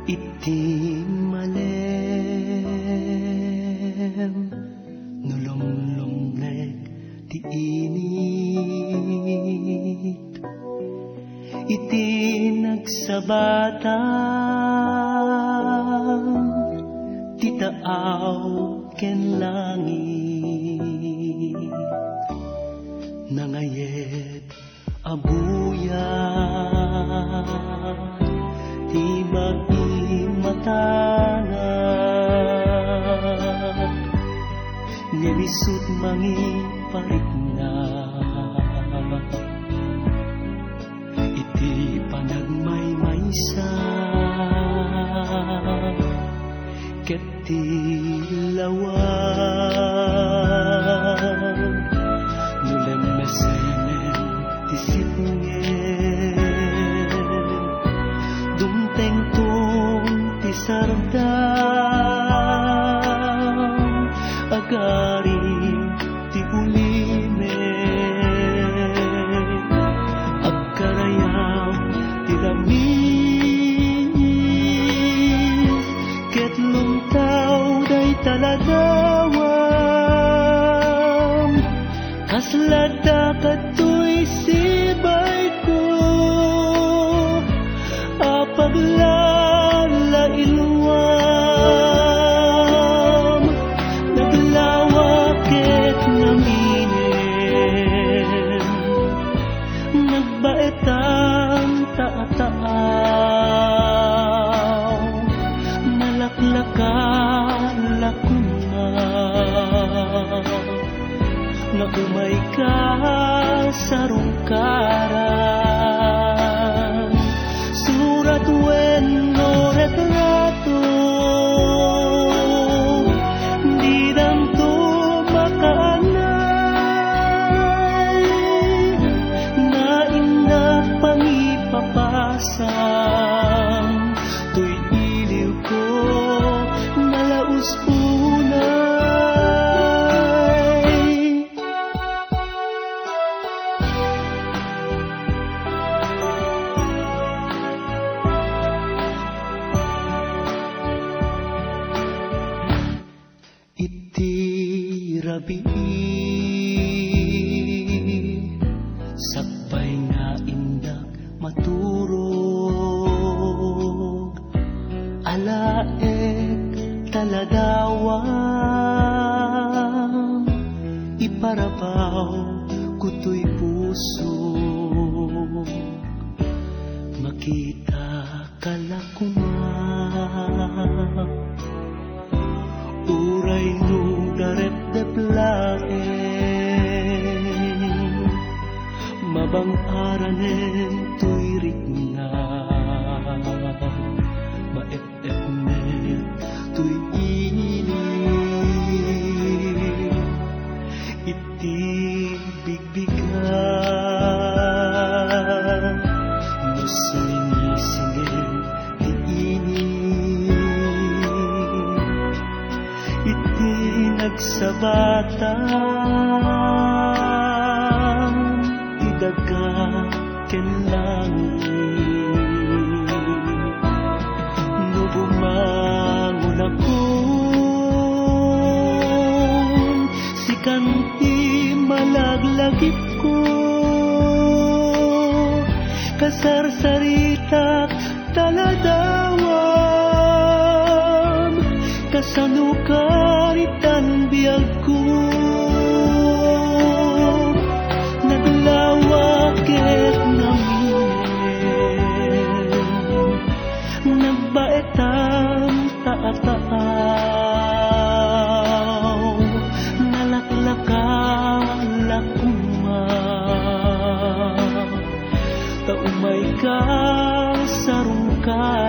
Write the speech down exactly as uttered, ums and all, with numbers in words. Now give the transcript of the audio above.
Iti malem, no lumlumnek ti init, iti nagsabatan ti taaw ken langit, nangayet a buyat ti maimatangan, ngem isut' mangiparikna iti panagmaymaysa ket ti lawa. No lemmesen ti sipnget, dumtengton ti sardam, agari ti ulimek, agkarayam ti lamis, ket lumtaw dayta ladawam. Kasla dakatoy sibayko a paglalailuam, naglawa ket naminem, nagbaetan ta a taaw, nalaklaka la koma. Nga umayka sarungkaran, surat wenno retrato, didanto makaanay, nga innak pangipapasam toy iliwko, nalaus unay. Iti rabii, sakbay nga innak maturog, alaek ta ladawam, iparabaw ko toy puso, makita ka la koma. Uray no darepdep laeng, mabang-aranen toy rikna, maep-epmet toy init. Iti bigbiga, no suminisingil ti init, iti nagsabatan ti daga ken langit. No bumangon ako, sikan ti malaglagipko, kasarsaritak ta ladawam, kasano karitan biagko, naglawa ket naminem, nagbaetan ta a taaw, nalaklaka la koma, ta umayka sarungkaran.